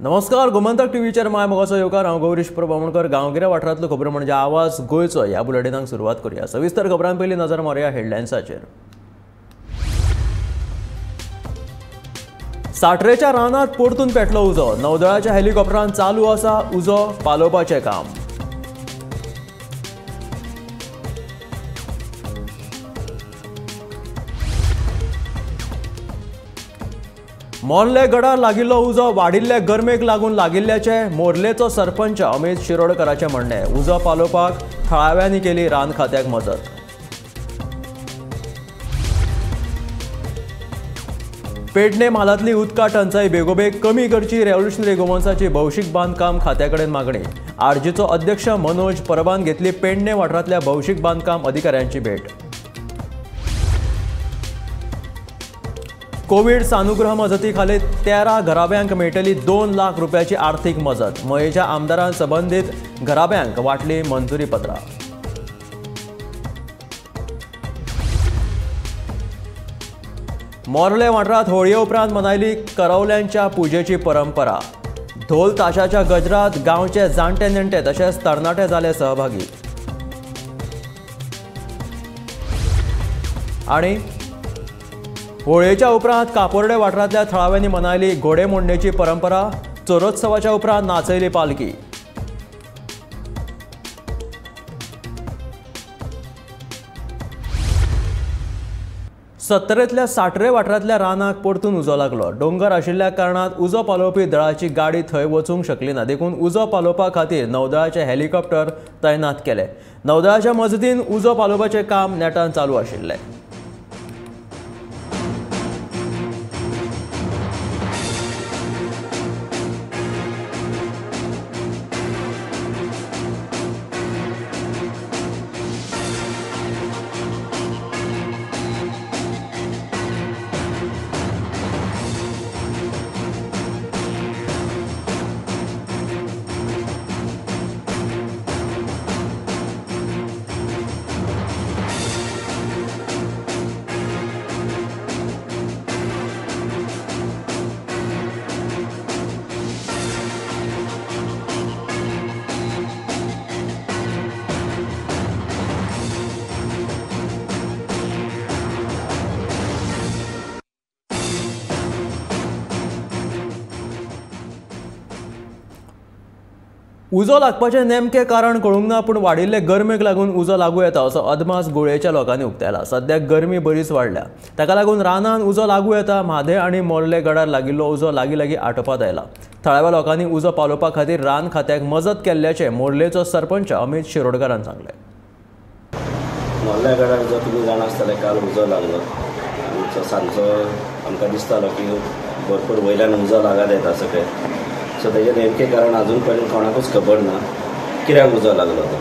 नमस्कार, गोमंतक टीव्हीचेर my मोगाचो येवकार. हांव गौरीश प्रभू आमोणकर. गांवगिऱ्या वाठारांतल्यो खबरो म्हणजे आवाज गोंयचो ह्या बुलेटिनाक सुरवात करूया. सविस्तर खबरां पयलीं नजर मारुया हेडलायन्साचेर. साटरेच्या रानांत परतून पेटलो उजो. नौदळाच्या हेलिकॉप्टरान चालू आसा उजो पालोवपाचें काम. मोर्ले गडार लागिल्लो उजो वाडिल्ले गरमेक लागून लागिल्ल्याचें मोर्लेचो सरपंच अमित शिरोडकराचें म्हणणें. उजो पालोवपाक थळाव्यांनी केली रान खात्याक मजत. पेडणे म्हालांतली उदका टंचाई बेगोबेग कमी करची रेव्होल्युशनरी गोमन्साची भौशीक बांदकाम खात्या कडेन मागणी. आरजीचो अध्यक्ष मनोज परबान घेतली पेडणे वाठारांतल्या भौशीक बांदकाम अधिकाऱ्यांची भेट. कोवीड सानुग्रह मजती खाली 13 घराब्यांक मेळटली 2 लाख रुपयाची आर्थिक मजत. मयेच्या आमदारान संबंदीत घराब्यांक वांटली मंजुरी पत्रां. मोर्ले वाठारांत होळये उपरांत मनयली करवल्यांच्या पुजेची परंपरा. ढोल ताशाच्या गजरात गांवचे जाणटे नेणटे तशेंच तरणाटे जाले सहभागी. आनी होळयेच्या उपरांत कापोर्डे वाठारांतल्या थळाव्यांनी मनयली घोडेमोडणेची परंपरा. चोरोत्सवाच्या उपरांत नाचयली पालखी. सत्तरेंतल्या साटरे वाठारांतल्या रानाक परतून उजो लागलो. दोंगर आशिल्ल्या कारणान उजो पालोवपी दळाची गाडी थंय वचूंक शकली ना, देखून उजो पालोवपा खातीर नौदळाचे हेलिकॉप्टर तैनात केले. नौदळाच्या मजतीन उजो पालोवपाचें काम नेटान चालू आशिल्लें. उजो लागपाचें नेमकें कारण कळूंक ना, पूण वाडिल्ले गरमेक लागून उजो लागू येता असो अदमास गोळयेच्या लोकांनी उक्तायला. सद्याक गरमी बरीच वाडल्या, ताका लागून रानान उजो लागू येता. म्हादय आनी मोर्ले गडार लागिल्लो उजो लागीं लागीं आटोवपात आयला. थळाव्या लोकांनी उजो पालोवपा खातीर रान खात्याक मजत केल्ल्याचें मोर्लेचो सरपंच अमित शिरोडकरान सांगलें. मोर्ले गडार जो तुमी जाणा आसतले काल उजो लागलो. आमचो सांजचो आमकां दिसतालो की भरपूर वयल्यान उजो लागत येता सगळें. सो तेजें नेमकें कारण अजून पर्यंत कोणाकूच खबर ना कित्याक उजो लागलो तो.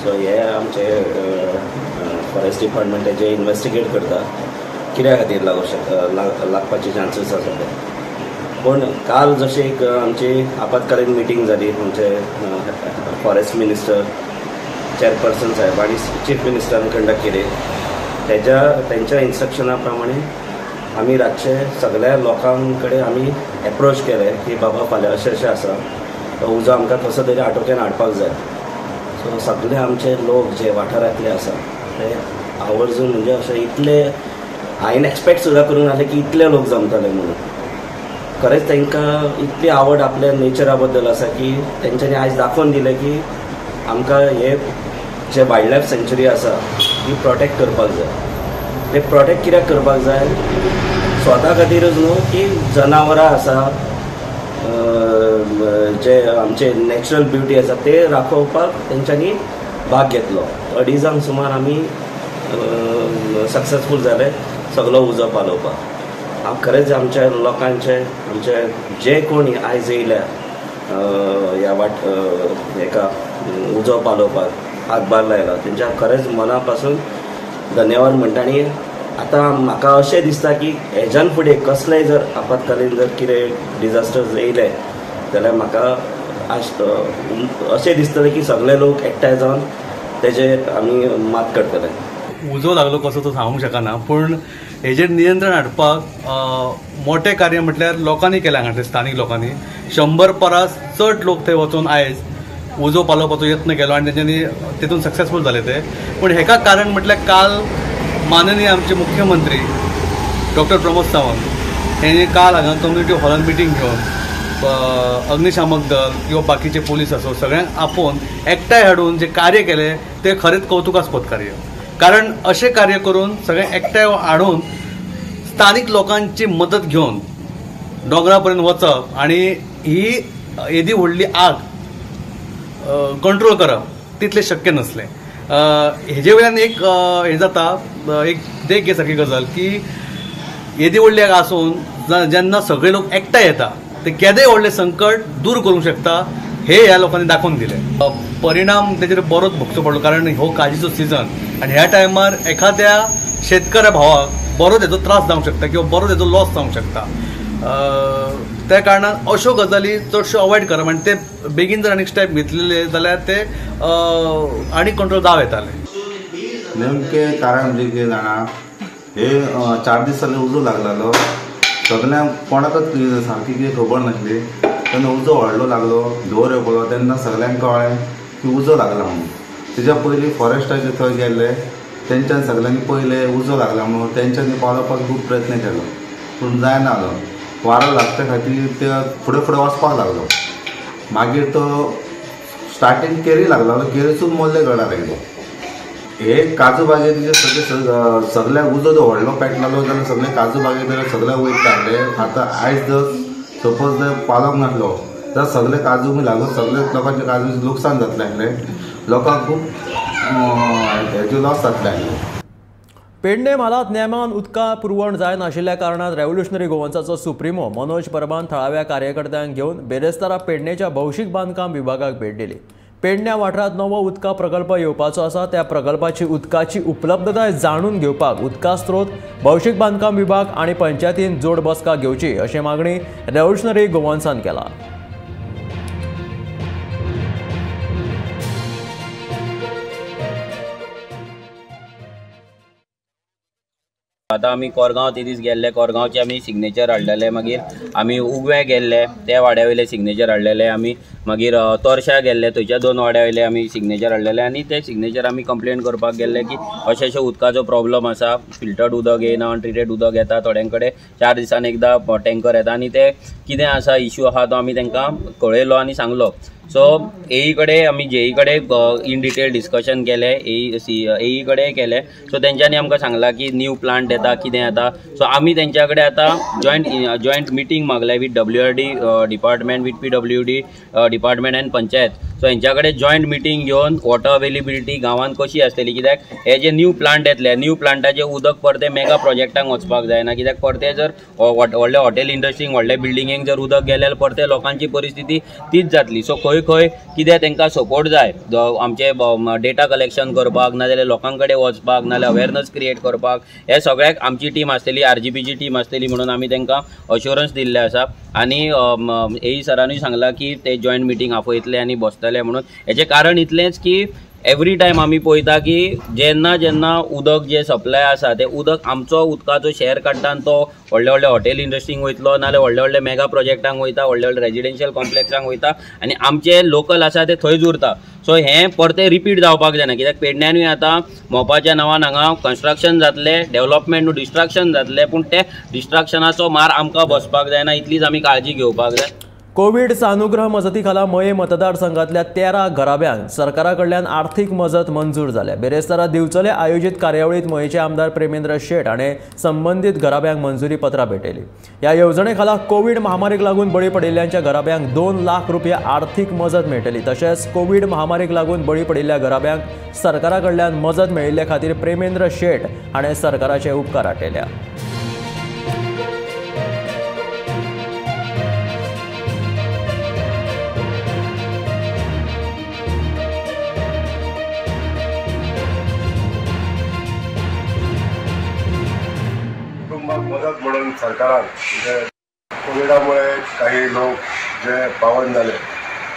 सो हे आमचे फॉरेस्ट डिपार्टमेंट तेजें इन्वेस्टिगेट करता कित्या खातीर लागूं शकता, लागपाचे चान्सीस आसा ते. पूण काल जशें एक आमची आपत्कालीन मिटींग जाली, आमचे फॉरेस्ट मिनिस्टर, चेअरपर्सन साहेब आनी चीफ मिनिस्टरान कंडक्ट केली. तेंच्या इन्स्ट्रक्शना प्रमाणे आमी रातचे सगळ्या लोकां कडेन आमी एप्रोच केले की बाबा फाल्यां अशें अशें आसा, तो उजो आमकां कसो तरी आटोक्यान हाडपाक जाय. सो सगळे आमचे लोक जे वाठारांतले आसा ते आवर्जून म्हणजे अशें इतले हांवें एक्सपेक्ट सुद्दां करूंक नासलें की इतले लोक जमतले म्हणून. खरेंच तांकां इतली आवड आपल्या नेचरा बद्दल आसा की तेंच्यांनी आयज दाखोवन दिलें की आमकां हे जे वायल्ड लायफ सँच्युरी आसा ती प्रोटेक्ट करपाक जाय. ते प्रोटेक्ट कित्याक करपाक जाय, स्वता खातीरच न्हू की जनावरां आसा, जे आमचे नॅचरल ब्युटी आसा ते राखोवपाक तेंच्यांनी भाग घेतलो. 2:30 सुमार आमी सक्सेसफूल जाले सगलो उजो पालोवपाक. हांव खरेंच आमच्या लोकांचे, आमचे जे कोणी आयज येयल्या ह्या वाट हेका उजो पालोवपाक हातभार लायला तेंच्या खरेंच मना पासून धन्यवाद म्हणटा. आनी आतां म्हाका अशें दिसता की हेज्यान फुडें कसलेय जर आपत्कालीन जर कितें डिजास्टर्स येयले जाल्यार म्हाका अशें दिसतलें की सगळे लोक एकठांय जावन तेजेर आमी मात करतले. उजो लागलो कसो तो सांगूंक शकना, पूण हेजेर नियंत्रण हाडपाक मोठें कार्य म्हटल्यार लोकांनी केलें. हांगासरले स्थानीक लोकांनी 100 परस चड लोक थंय वचून आयज उजो पालोवपाचो यत्न केलो आनी तेंच्यांनी तेतून सक्सेसफूल जाले ते. पूण हेका कारण म्हटल्यार काल माननीय आमचे मुख्यमंत्री डॉक्टर प्रमोद सावंत हेणी काल हांगा कम्युनिटी हॉलान मिटींग घेवन अग्निशामक दल किंवा बाकीचे पोलीस आसो सगळ्यांक आपोवन एकठांय हाडून जे कार्य केलें तें खरेंच कौतुकास्पद कार्य. कारण अशें कार्य करून सगळें एकठांय हाडून स्थानीक लोकांची मदत घेवन दोंगरा पर्यंत वचप आनी ही येदी व्हडली आग कंट्रोल करप तितलें शक्य नासलें. हेजे वयल्यान एक हें जाता, एक देख घे सारकी गजाल की येदी व्हडली आग आसून जेन्ना सगळे लोक एकठांय येता ते केदें व्हडलें संकट दूर करूंक शकता हे ह्या लोकांनी दाखोवन दिलें. परिणाम तेजेर बरोच भोगचो पडलो कारण हो काजीचो सिजन आनी ह्या टायमार एखाद्या शेतकऱ्या भावाक बरो तेजो त्रास जावंक शकता किंवा बरो तेजो लॉस जावंक शकता. त्या कारणान अश्यो गजाली चडश्यो अवॉयड करप आनी ते बेगीन जर आनीक स्टेप घेतलेले जाल्यार ते आनीक कंट्रोल जावं येताले. नेमकें कारण म्हणजे कितें जाणा, हे 4 दीस जाले उजो लागलेलो, सगळ्यांक कोणाकच सारकी कितें खबर नासली. तेन्ना उजो व्हडलो लागलो, धुंवर येवपलो तेन्ना सगळ्यांक कळ्ळें की उजो लागला म्हणून. तेज्या पयलीं फॉरेस्टाचे थंय गेल्ले, तेंच्यान सगळ्यांनी पयलें उजो लागला म्हणून तेंच्यांनी पालोवपाक खूब प्रयत्न केलो पूण जायना जालो. वारो लागच्या खातीर ते फुडें फुडें वचपाक लागलो. मागीर तो स्टार्टींग केरी लागलो, केरीसून मोल्ले गडार आयलो. हे काजू बागेचे सगळे सगळ्याक उजो जो व्हडलो पेटलेलो जाल्यार सगळे काजू बागेचे सगळ्याक वयता आसले. आतां आयज जर सपोज जर पालोवंक नासलो जाल्यार सगळे काजू बी लागून सगळे लोकांचे काजू लुकसाण जातलें आसलें, लोकांक खूब हेजे लॉस जातलें आसलें. पेडणे म्हालांत नेमान उदका पुरवण जाय नाशिल्ल्या कारणान रेव्होल्युशनरी गोवन्साचो सुप्रिमो मनोज परबान थळाव्या कार्यकर्त्यांक घेवन बेरेस्तारा पेडणेच्या भौशीक बांदकाम विभागाक भेट दिली. पेडण्या वाठारांत नवो उदका प्रकल्प येवपाचो आसा. त्या प्रकल्पाची उदकाची उपलब्धताय जाणून घेवपाक उदका स्रोत, भौशीक बांदकाम विभाग आनी पंचायतीन जोड बसका घेवची अशी मागणी रेव्होल्युशनरी गोवन्सान केला. आतां आमी कोरगांव ते दीस गेल्ले, कोरगांवचे आमी सिग्नेचर हाडलेले, मागीर आमी उगवे गेल्ले त्या वाड्या वयले सिग्नेचर हाडलेले, आमी मागीर तोरशा गेल्ले थंयच्या 2 वाड्या वयले आमी सिग्नेचर हाडलेले आनी ते सिग्नेचर आमी कंप्लेन करपाक गेल्ले की अशें अशें उदकाचो प्रॉब्लम आसा, फिल्टर्ड उदक येयना, अनट्रिटेड उदक येता, थोड्यां कडेन 4 दिसान एकदां टँकर येता आनी ते कितें आसा इशू आसा तो आमी तांकां कळयलो आनी सांगलो. सो एई कडेन आमी जेई कडेन इन डिटेल डिस्कशन केलें, एई कडेन केलें. सो तेंच्यांनी आमकां सांगलां की न्यू प्लांट येता, कितें येता. सो आमी तेंच्या कडेन आतां जॉयंट मिटींग मागल्या with WRD department, with PWD department and panchayat. So हेंच्या कडेन जॉयंट मिटींग घेवन वॉटर अवेलेबिलिटी गांवांत कशी आसतली, कित्याक हे जे न्यू प्लांट येतले, न्यू प्लांटाचें उदक परतें मेगा प्रोजेक्टांक वचपाक जायना, कित्याक परतें जर व्हडल्या हॉटेल इंडस्ट्रींक, व्हडल्या बिल्डिंगेंक जर उदक गेलें जाल्यार परतें लोकांची परिस्थिती तीच जातली. सो खंय खंय कितें तांकां सपोर्ट जाय, आमचे डेटा कलेक्शन करपाक, नाजाल्यार लोकां कडेन वचपाक, नाजाल्यार अवेरनस क्रिएट करपाक, हे सगळ्याक आमची टीम आसतली, आरजीपीची टीम आसतली म्हणून आमी तांकां अश्योरन्स दिल्लें आसा. आनी एई सरानूय सांगलां की ते जॉयंट मिटींग आपयतले आनी बसतले म्हणून. हेचें कारण इतलेंच की एवरी टायम आमी पळयता की जेन्ना जेन्ना उदक जें सप्लाय आसा तें उदक आमचो उदकाचो शेअर काडटा आनी तो व्हडल्या व्हडल्या हॉटेल इंडस्ट्रींक वयतलो, नाजाल्यार व्हडल्या व्हडल्या मेगा प्रोजेक्टांक वयता, व्हडल्या व्हडल्या रेजिडेन्शियल कॉम्प्लेक्सांक वयता आनी आमचे लोकल आसा ते थंयच उरता. सो हें परतें रिपीट जावपाक जायना, कित्याक पेडण्यानूय आतां मोपाच्या नांवान हांगा कन्स्ट्रक्शन जातलें, डेवलपमेंट न्हू डिस्ट्रक्शन जातलें, पूण तें डिस्ट्रक्शनाचो मार आमकां बसपाक जायना, इतलीच आमी काळजी घेवपाक जाय. कोवीड सानुग्रह मजती खाला मये मतदारसंघातल्या 13 घराब्यांक सरकारा कडल्यान आर्थिक मजत मंजूर जाल्या. बेरेस्तारा दिवचले आयोजित कार्यावळीत मयेचे आमदार प्रेमेंद्र शेट हाणें संबंदीत घराब्यांक मंजुरी पत्रां भेटयली. ह्या येवजणे खाला कोवीड महामारीक लागून बळी पडिल्ल्यांच्या घराब्यांक 2 लाख रुपया आर्थिक मजत मेळटली. तशेंच कोवीड महामारीक लागून बळी पडिल्ल्या घराब्यांक सरकारा कडल्यान मजत मेळिल्ले खातीर प्रेमेंद्र शेट हाणें सरकाराचे उपकार आटयल्या. मदत म्हणून सरकारान म्हणजे कोविडामुळे काही लोक जे पावन जाले,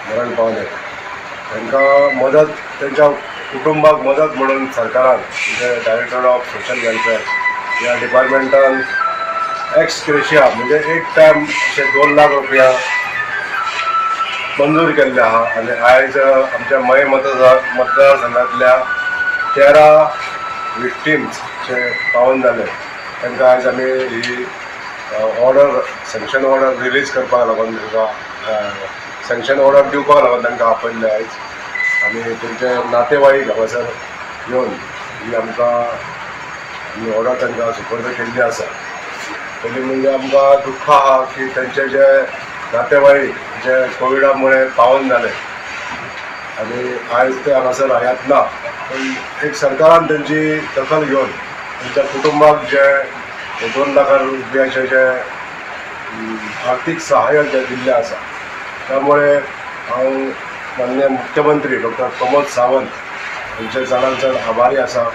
मरण पावले, तांकां मदत, त्यांच्या कुटुंबाक मदत म्हणून सरकारान म्हणजे डायरेक्टर ऑफ सोशल वेलफेअर ह्या डिपार्टमेंटान एक्स ग्रेशिया म्हणजे एक टायम अशें 2 लाख रुपया मंजूर केल्ले आहा आनी आयज आमच्या मये मतदारसंघांतल्या 13 विक्टीम्स जे पावन जाले तांकां आयज आमी ही ऑर्डर सँक्शन ऑर्डर रिलीज करपाक लागून तांकां सँक्शन ऑर्डर दिवपाक लागून तांकां आपयल्ले आयज आनी तेंचे नातेवाईक हांगासर येवन ही आमकां ही ऑर्डर तांकां सुपर्द केल्ली आसा. पयलीं म्हणजे आमकां दुख्ख आहा की तेंचे जे नातेवाईक जे कोविडा मुळे पावन जाले आनी आयज ते हांगासर हयात ना, पूण एक सरकारान तेंची दखल घेवन तेंच्या कुटुंबाक जे 2 लाख रुपयाचे जे आर्थीक सहाय्य जे दिल्लें आसा त्यामुळे हांव माननीय मुख्यमंत्री डॉक्टर प्रमोद सावंत हांचे चडान चड आभारी आसा.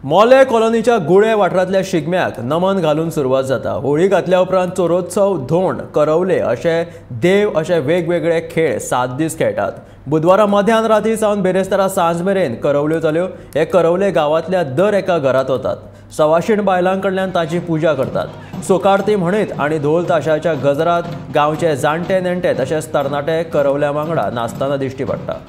मोले कॉलनीच्या गुळे वाठारांतल्या शिगम्याक नमन घालून सुरवात जाता. होळी घातल्या उपरांत चोरोत्सव, धोंड, करवले अशे देव अशे वेगवेगळे खेळ 7 दीस खेळटात. बुधवारा मध्यान राती सावन बेरेस्तारा सांज मेरेन करवल्यो जाल्यो. हे करवले गांवांतल्या दर एका घरांत वतात. सवाशीण बायलां कडल्यान ताची पुजा करतात. सोकारती म्हणीत आनी धोल ताशाच्या गजरात गांवचे जाणटे नेणटे तशेंच तरणाटे करवल्या वांगडा नाचतना दिश्टी पडटा.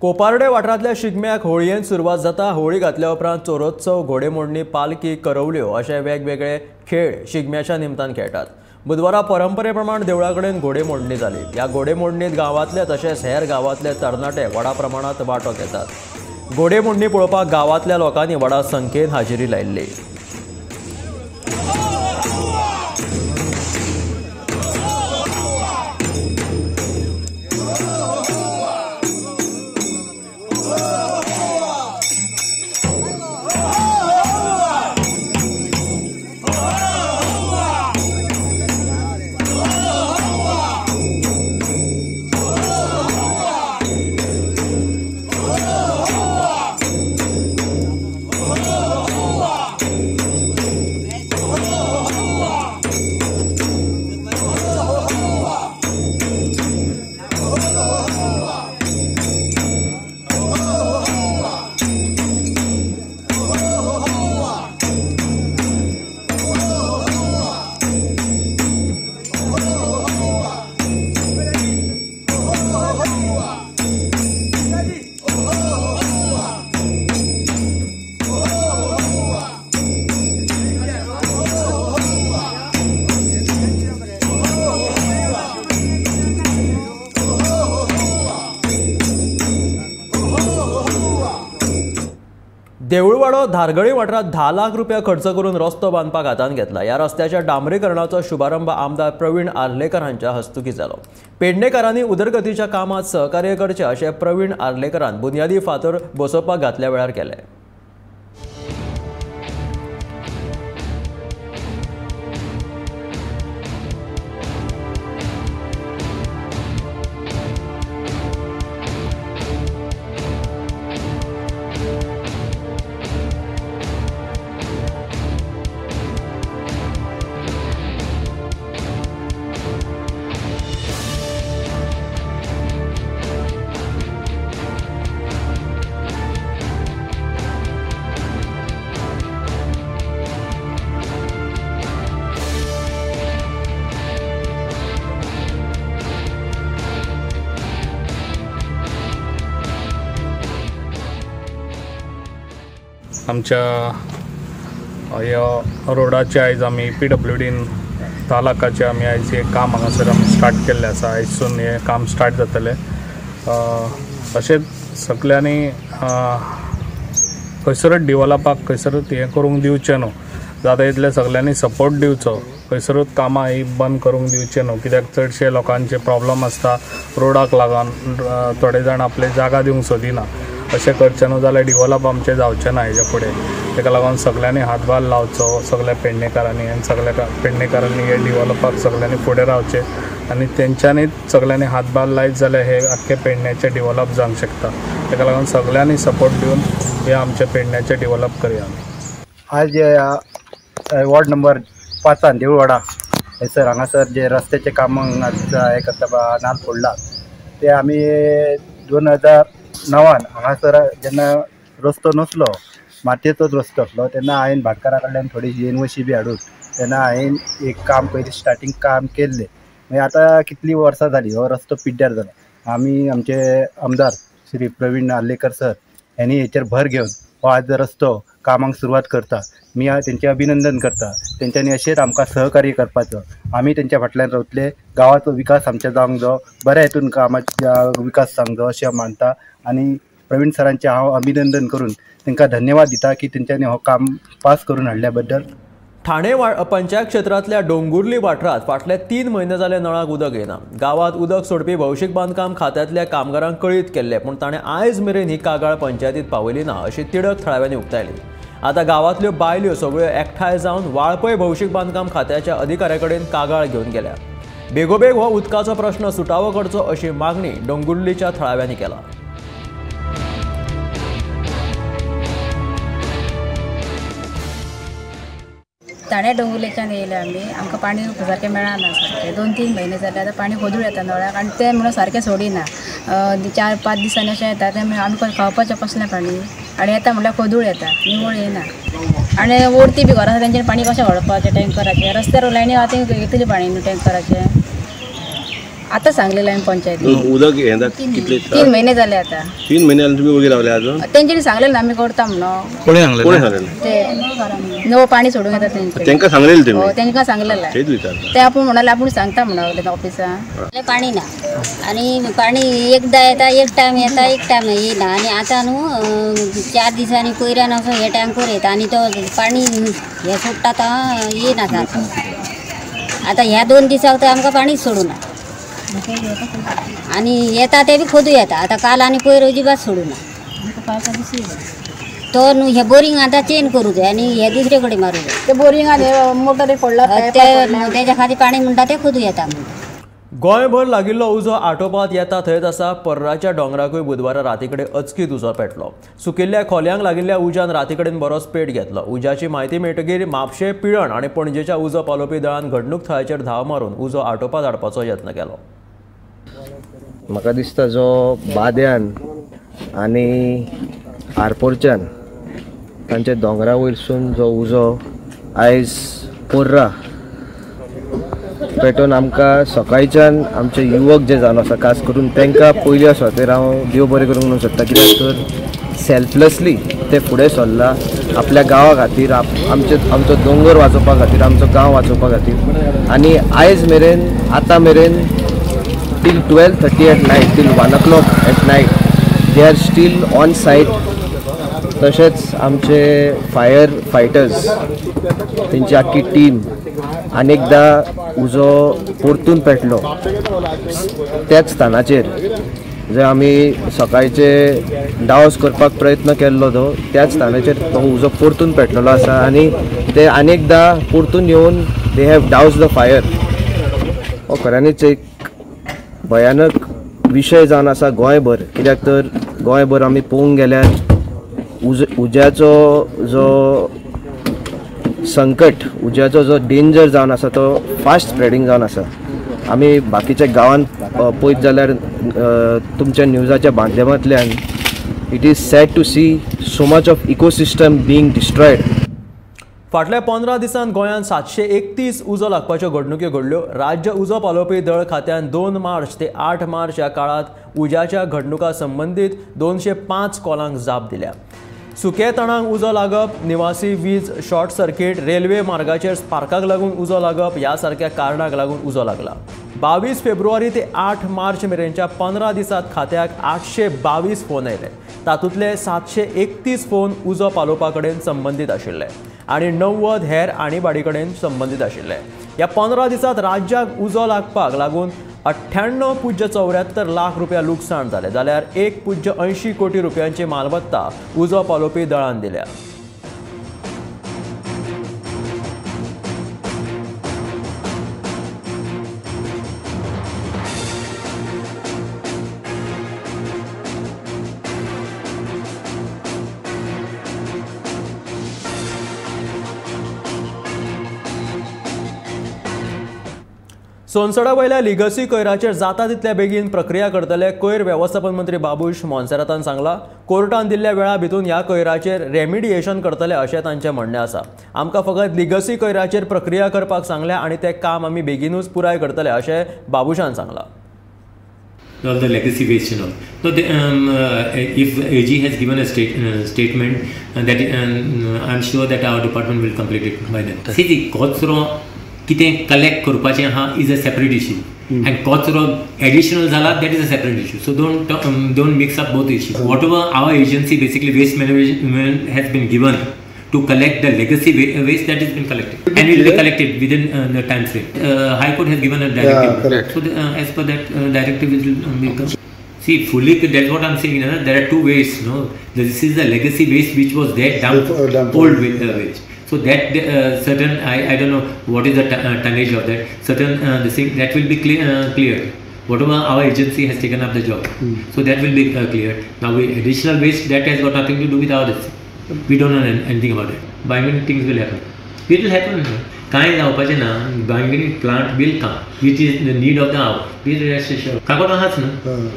कोपार्डे वाठारांतल्या शिगम्याक होळयेन सुरवात जाता. होळी घातल्या उपरांत चोरोत्सव, घोडेमोडणी, पालखी, करवल्यो अशे वेगवेगळे खेळ शिगम्याच्या निमतान खेळटात. बुधवारा परंपरे प्रमाण देवळा कडेन घोडेमोडणी जाली. ह्या घोडेमोडणीत गांवांतले तशेंच हेर गांवांतले तरणाटे व्हडा प्रमाणांत वांटो घेतात. घोडेमोडणी पळोवपाक गांवांतल्या लोकांनी व्हडा संख्येन हाजेरी लायिल्ली. Oh! देऊळवाडो धारगळी वाठारांत 10 लाख रुपया खर्च करून रस्तो बांदपाक हातांत घेतला. ह्या रस्त्याच्या डांबरीकरणाचो शुभारंभ आमदार प्रवीण आर्लेकर हांच्या हस्तुकीं जालो. पेडणेकारांनी उदरगतीच्या कामात सहकार्य करचें अशें प्रवीण आर्लेकरान बुन्यादी फातर बसोवपाक घातल्या वेळार केलें. आमच्या ह्या रोडाचे आयज आमी PWDन 10 लाखाचे आमी आयज हें काम हांगासर आमी स्टार्ट केल्लें आसा. आयजसून हें काम स्टार्ट जातलें. अशेंच सगल्यांनी खंयसरूच डिवलपाक खंयसरूच हें करूंक दिवचें न्हू, जाता तितलें सगल्यांनी सपोर्ट दिवचो. खंयसरूच कामां ही बंद करूंक दिवचें न्हू, कित्याक चडशे लोकांचे प्रॉब्लम आसता रोडाक लागून. थोडे जाण आपले जागा दिवंक सोदिना. अशें करचें न्हू जाल्यार डिवलप आमचें जावचें ना हेजे फुडें. ताका लागून सगल्यांनी हातभार लावचो, सगल्या पेडणेकारांनी आनी सगल्या पेडणेकारांनी हे डिवलपाक सगल्यांनी फुडें रावचें आनी तेंच्यांनीच सगल्यांनी हातभार लायत जाल्यार हे आख्खें पेडण्याचें डिवलप जावंक शकता. ताका लागून सगल्यांनी सपोर्ट दिवन हे आमचें पेडण्याचें डिवलप करया. आज वॉर्ड नंबर 5 देऊळवाडा हयसर हांगासर जे रस्त्याचें काम हें करता नाल फोडला ते आमी 2009 हांगासर जेन्ना रस्तो नासलो, मातयेचोच रस्तो आसलो, तेन्ना हांवें भाटकारा कडल्यान थोडी एनओसी बी हाडून तेन्ना हांवें एक काम पयलीं स्टार्टींग काम केल्लें. मागीर आतां कितलीं वर्सां जालीं हो रस्तो पिड्ड्यार जाला. आमी आमचे आमदार श्री प्रवीण आर्लेकर सर यांनी हेचेर भर घेवन हो आज रस्तो कामाक सुरवात करता. मी तेंचें अभिनंदन करता. तेंच्यांनी अशेंच आमकां सहकार्य करपाचो, आमी तेंच्या फाटल्यान रावतले. गांवाचो विकास आमच्या जावंक जावो, बऱ्या हितून कामाचो विकास जावंक जावो अशें हांव मानता. आनी प्रवीण सरांचें हांव अभिनंदन करून तांकां धन्यवाद दिता की तेंच्यांनी हो काम पास करून हाडल्या बद्दल. ठाणे पंचायत क्षेत्रांतल्या डोंगुर्ली वाठारांत फाटले 3 म्हयने जाले नळाक उदक येना. गांवांत उदक सोडपी भौशीक बांदकाम खात्यांतल्या कामगारांक कळीत केल्लें, पूण ताणें आयज मेरेन ही कागाळ पंचायतीत पावयली ना अशी तिडक थळाव्यांनी उक्तायली. आतां गांवांतल्यो बायल्यो सगळ्यो एकठांय जावन वाळपय भौशीक बांदकाम खात्याच्या अधिकाऱ्या कडेन कागाळ घेवन गेल्या. बेगोबेग हो उदकाचो प्रश्न सुटावो करचो अशी मागणी डोंगुर्लीच्या थळाव्यांनी केला. ताणे डोंगुर्लेच्यान येयले आमी. आमकां पाणी सारकें मेळना सारकें. 2-3 म्हयने जाले आतां पाणी खोदूळ येता नळाक आनी तें म्हणून सारकें सोडिना. 4-5 दिसांनी अशें येता तें आमकां खावपाचें कसलें पाणी आनी येता म्हणल्यार खोदूळ येता, निवळ येना. आनी ओडती बी घरां आसा तेंच्यानी पाणी कशें व्हरपाचें टँकराचें? रस्त्यार लायनी आतां येतली पाणी न्हू टँकराचें. आतां सांगलेलें आमी पंचायती. उदक येता कितले? 3 म्हयने जाले आतां. 3 म्हयने जाले तुमी वगीर रावले अजून? तेंच्यांनी सांगलेलें आमी करता म्हणून. कोणें सांगलें? कोणें सांगलें? ते नवो पाणी सोडूंक येता तेंचे. तेंकां सांगलेलें तुमी? हय, तेंकां सांगलेलें. तेच विचारता. ते आपूण म्हणाले आपूण सांगता म्हणून ऑफिसान. पाणी ना आनी पाणी एकदां येता, एक टायम येता, एक टायम येयना. आनी आतां न्हू 4 दिसांनी पयऱ्यान असो हे टँकर येता आनी तो पाणी हे सोडटा तो येयना सारको. आतां ह्या 2 दिसांक तर आमकां पाणीच सोडूना आनी येता ते बी खोदू येता. आतां काल आनी पयर अजिबात सोडूना. तो न्हू हे बोरींग आतां चेंज करूं जाय आनी हे दुसरे कडेन मारूं जाय. ते बोरिंगान मोटर पडला ते तेच्या खातीर पाणी म्हणटा ते खोदू येता म्हणटा. गोंयभर लागिल्लो उजो आटोपात येता थंयच आसा. पर्राच्या दोंगराकूय बुधवारा रातीकडे अचकीत उजो पेटलो. सुकिल्ल्या खोल्यांक लागिल्ल्या उज्यान रातीकडेन बरोच पेट घेतलो. उज्याची म्हायती मेळटकीर म्हापशें, पिळण आनी पणजेच्या उजो पालोवपी दळान घडणूक थळाचेर धांव मारून उजो आटोपात हाडपाचो यत्न केलो. म्हाका दिसता जो बाद्यान आनी आरपोरच्यान तांच्या दोंगरा वयरसून जो उजो आयज पोर्रा पेटोवन आमकां सकाळच्यान आमचे युवक जे जावन आसा खास करून तांकां पयल्या सुवातेर हांव देव बरें करूंक म्हणूंक सोदता, कित्याक तर सेल्फलेसली ते फुडें सरला आपल्या गांवा खातीर, आमचो दोंगर वाचोवपा खातीर, आमचो गांव वाचोवपा खातीर. आनी आयज मेरेन आतां मेरेन till 12:30 at night, till 1 o'clock at night, they are still on site तशेंच आमचे फायर फायटर्स तेंची आख्खी टीम अनेकदां उजो परतून पेटलो त्याच स्थानाचेर जे आमी सकाळचे डावस करपाक प्रयत्न केल्लो तो त्याच स्थानाचेर तो उजो परतून पेटलेलो आसा आनी ते अनेकदां परतून येवन they have douse the fire. हो खऱ्यांनीच एक भयानक विशय जावन आसा गोंयभर, कित्याक तर गोंयभर आमी पळोवंक गेल्यार उज्याचो जो संकट, उज्याचो जो डेंजर जावन आसा तो फास्ट स्प्रेडींग जावन आसा. आमी बाकीच्या गांवांत पळयत जाल्यार तुमच्या न्यूजाच्या माध्यमांतल्यान it is sad to see so much of ecosystem being destroyed. फाटल्या 15 दिसांत गोंयांत 731 उजो लागपाच्यो घडणुक्यो घडल्यो. राज्य उजो पालोवपी दळ खात्यान 2 मार्च ते 8 मार्च ह्या काळांत उज्याच्या घडणुकां संबंदीत 205 कॉलांक जाप दिल्या. सुके तणांक उजो लागप, निवासी वीज शॉर्ट सर्किट, रेल्वे मार्गाचेर स्पार्काक लागून उजो लागप ह्या सारक्या कारणाक लागून उजो लागला. 22 फेब्रुवारी ते 8 मार्च मेरेनच्या 15 दिसांत खात्याक 822 फोन आयले. तातूंतले 731 फोन उजो पालोवपा कडेन संबंदीत आशिल्ले आनी 90 हेर आणीबाणी कडेन संबंदीत आशिल्ले. ह्या 15 दिसांत राज्याक उजो लागपाक लागून 98.74 लाख रुपया लुकसाण जालें, जाल्यार 1.80 कोटी रुपयांची मालमत्ता उजो पालोवपी दळान दिल्या. सोनसडा वयल्या लिगसी कोयराचेर जाता तितल्या बेगीन प्रक्रिया करतले कोयर वेवस्थापन मंत्री बाबूश मोन्सेरातान सांगला. कोर्टान दिल्ल्या वेळा भितून ह्या कोयराचेर रेमिडिएशन करतले अशें तांचें म्हणणें आसा. आमकां फकत लिगसी कोयराचेर प्रक्रिया करपाक सांगल्या आनी तें काम आमी बेगीनूच पुराय करतले अशें बाबूशान सांगलां. All the legacy waste and all. So the, if AG has given a statement that I'm sure that our department will complete it by then. See, the कचरो कितें कलेक्ट करपाचें आहा is a separate issue and कचरो additional जाला that is a separate issue. So don't mix up both issues. Whatever our agency basically waste management has been given to collect the legacy waste that has been collected and it will be collected within the time frame. High Court has given a directive. Yeah, correct. So the, as per that directive it will become. See, fully that's what I'm saying. You know, there are two ways. No, this is the legacy waste which was there dumped, old waste. So that certain I don't know what is the tonnage of that certain the thing that will be cleared. Whatever our agency has taken up the job, so that will be cleared. Now we additional waste that has got nothing to do with our this. We don't know anything about it. Bangani things will happen. It will happen. कांय जावपाचें ना, Bangani plant will come, which is the need of the hour. Please rest assured. Kakoda आहाच न्हू.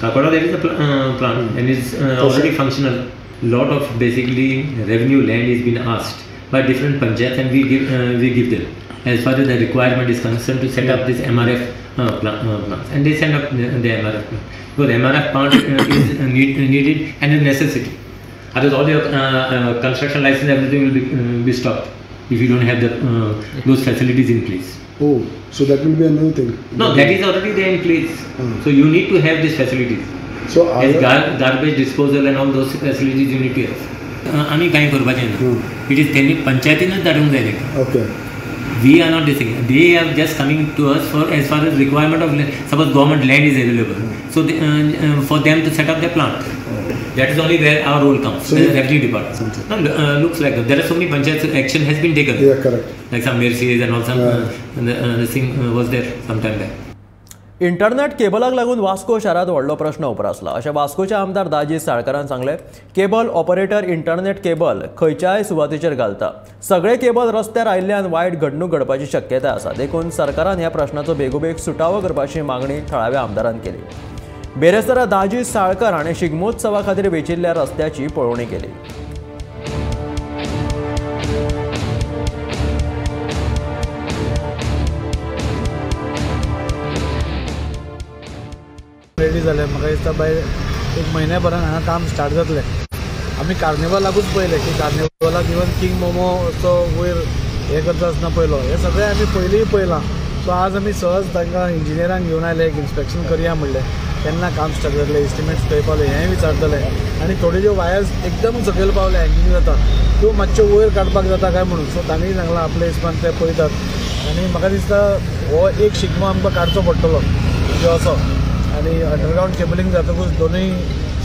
Kakoda there is a plant and is already functional. Lot of basically revenue land is been asked by different panchayats and we give them as far as the requirement is concerned to set up this MRF plants, and they send up the MRF plant because MRF plant is needed and a necessity. Otherwise, all your construction license, everything will be stopped if you don't have the those facilities in place. Oh, so that will be a new thing. No, that is already there in place. So you need to have these facilities. So as garbage disposal and all those facilities you need to have. आमी कांय करपाचें ना. It is तेणी पंचायतीनूच धाडूंक जाय तांकां. Okay. We are not this thing. They are just coming to us for as far as requirement of suppose government land is available. So they, for them to set up their plant. That is only where our role comes. So the revenue department. No, looks like that. There are so many panchayats action has been taken. Yeah, correct. Like some Mercedes and all some the thing was there some time back. Internet केबलाक लागून वास्को शारांत व्हडलो प्रश्न उप्रासला अशें वास्कोचे आमदार दाजी साळकारान सांगलें. Cable operator internet cable खंयच्याय सुवातेचेर घालता. सगळे केबल रस्त्यार आयिल्ल्यान वायट घडणूक घडपाची शक्यताय आसा, देखून सरकारान ह्या प्रश्नाचो बेगोबेग सुटावो करपाची मागणी थळाव्या आमदारान केली. बेरेस्तारा दाजी साळकर हाणें शिगमोत्सवा खातीर वेचिल्ल्या रस्त्याची पळोवणी केली. रेडी जालें. म्हाका दिसता बाय एक म्हयन्या भरान हांगा काम स्टार्ट जातलें. आमी कार्निवलाकूच पळयलें की कार्निवलाक इवन किंग मोमोचो वयर हें करता आसतना पळयलो. हें सगळें आमी पयलींय पळयलां. सो आज आमी सहज तांकां इंजिनियरांक घेवन आयले, एक इन्स्पेक्शन करया म्हणलें, केन्ना काम स्टार्ट जातलें, एस्टिमेट्स खंय पावले हेंय विचारतले आनी थोड्यो ज्यो वायर्स एकदम सकयल पावले हँगिंग जाता त्यो मातश्यो वयर काडपाक जाता काय म्हणून. सो तांणी सांगलां आपले हिसपान ते पळयतात आनी म्हाका दिसता हो एक शिगमो आमकां काडचो पडटलो जो असो. आनी अंडरग्रावंड केबलिंग जातकूच दोनूय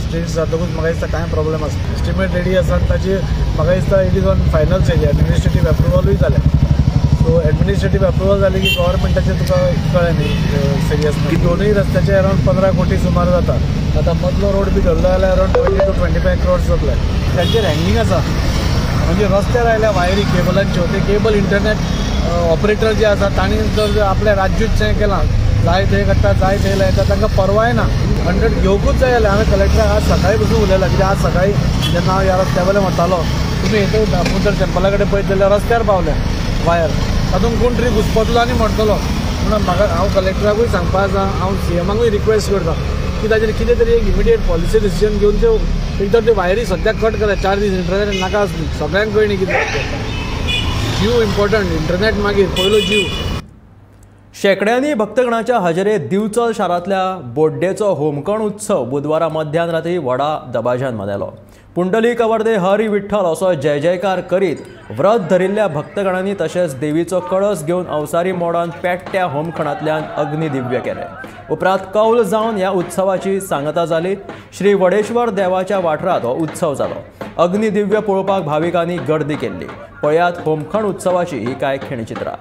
स्ट्रीट्स जातकूच म्हाका दिसता कांय प्रॉब्लम आसना. एस्टिमेट रेडी आसा आनी ताची म्हाका दिसता it is on final stage, administrative एप्रुवलूय जालें. सो एडमिनिस्ट्रेटीव एप्रुवल जालें की गव्हर्मेंटाचें तुका कळ्ळें न्ही सिरियस की दोनूय रस्त्याचे अरावंड 15 कोटी सुमार जाता. आतां मदलो रोड बी धरलो जाल्यार अरावंड 20 to 25 crores जातले. तांचेर हँगिंग आसा म्हणजे रस्त्यार आयल्या वायरी केबलांच्यो, ते केबल इंटरनेट ऑपरेटर जे आसा तांणी जर आपल्या राज्यूच केलां, जाय थंय काडटा जाय थंय लायता, तांकां परवाय ना. 100 घेवकूच जाय जाल्यार हांवें कलेक्टराक आज सकाळीं पसून उलयलां, कित्याक आज सकाळीं जेन्ना हांव ह्या रस्त्या वयल्यान वतालो तुमी हें दामोदर टेम्पला कडेन पळयत जाल्यार रस्त्यार पावले वायर, तातूंत कोण तरी घुसपतलो आनी मरतलो. म्हणून म्हाका हांव कलेक्टराकूय सांगपा आसा, हांव सीएमाकूय रिक्वेस्ट करता की ताजेर कितें तरी एक इमिडिएट पॉलिसी डिसिजन घेवन त्यो एक तर त्यो वायरी सद्याक कट करा, 4 दीस इंटरनेट नाका आसली, सगळ्यांक कळ्ळी कितें जीव इम्पॉर्टंट, इंटरनेट मागीर पयलो जीव. शेंकड्यांनी भक्तगणाच्या हजेरेत दिवचल शारांतल्या बोड्डेचो होमकण उत्सव बुधवारा मध्यान राती व्हडा दबाज्यान मनयलो. पुंडलीक वर्दे हरी विठ्ठल असो जय जयकार करीत व्रत धरिल्ल्या भक्तगणांनी तशेंच देवीचो कळस घेवन अवसारी मोडान पेट्ट्या होमखणांतल्यान अग्निदिव्य केलें. उपरांत कौल जावन ह्या उत्सवाची सांगता जाली. श्री वडेश्वर देवाच्या वाठारांत हो उत्सव जालो. अग्निदिव्य पळोवपाक भाविकांनी गर्दी केल्ली. पळयात होमखण उत्सवाची ही कांय खिणचित्रां.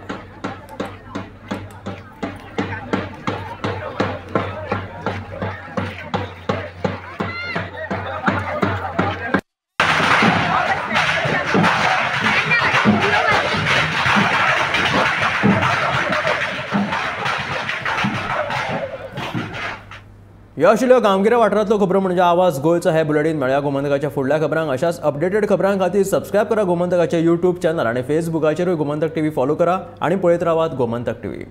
ह्यो आशिल्ल्यो गांवगिऱ्या वाठारांतल्यो खबरो म्हणजे आवाज गोंयचो. हे बुलेटीन मेळया गोमंतकाच्या फुडल्या खबरांक. अशाच अपडेटेड खबरां खातीर सबस्क्रायब करा गोमंतकाचे यूट्यूब चॅनल आनी फेसबुकाचेरूय गोमंतक टीव्ही फॉलो करा आनी पळयत रावात गोमंतक टीव्ही.